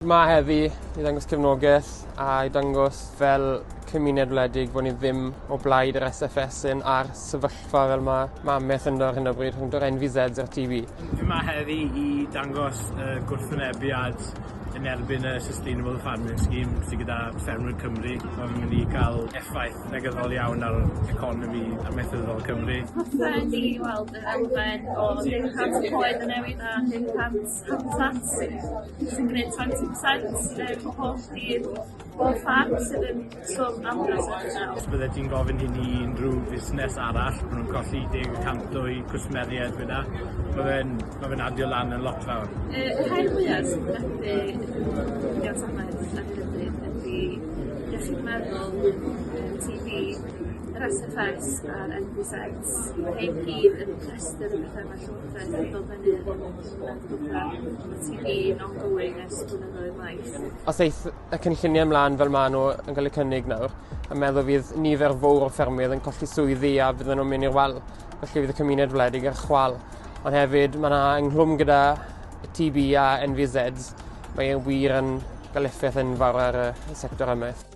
'Ma heddi i ddangos cefnogeth a i dangos fel cymuned wledig bo' ni ddim o blaid yr Ess Eff Ess yn a'r sefyllfa fel ma' ma' ameth ynddo ar hyn o bryd rhwngd yr En Vee Zeds a'r Tee Bee. Fi 'ma heddi i dangos y gwrthwynebiad yn erbyn y Sustainable Farming Scheme sy gyda ffermwyr Cymru. Ma' fe'n mynd i ca'l effaith negyddol iawn ar economi amaethyddol Cymru. Hoffen ni weld yr elfen o 100 coed yn newid a 100 habitat sy'n gneud 20% o holl dir bob ffarm sydd yn swm andros o uchel. Os byddet ti'n gofyn hyn i unrhyw fusnes arall ma' nw'n colli 10% o'u cwsmeriaid fyn 'na. Ma' fe'n ma' fe'n adio lan yn lot fawr. Yy y rhai mwya sy'n wynebu diwydiant amaeth ar hyn o bryd ydi iechyd meddwl, yy Tee Bee, yr Ess Eff Ess a'r En Vee Zeds. Ma' rhein gyd yn rhestyr o bethe ma' llywodraeth yn dod fyny yn Tee Bee yn ongoing ers blynyddoedd maith. Os eith y cynllunie mlan fel ma' n'w yn ga'l eu cynnig nawr yn meddwl fydd nifer fowr o ffermwyr yn colli swyddi a fydden nw'n myn' i'r wal. Felly fydd y cymuned wledig ar chwâl. Ond hefyd ma' 'na ynghlwm gyda y Tee Bee a En Vee Zeds mae e wir yn ga'l effeth enfawr ar y y sector amaeth.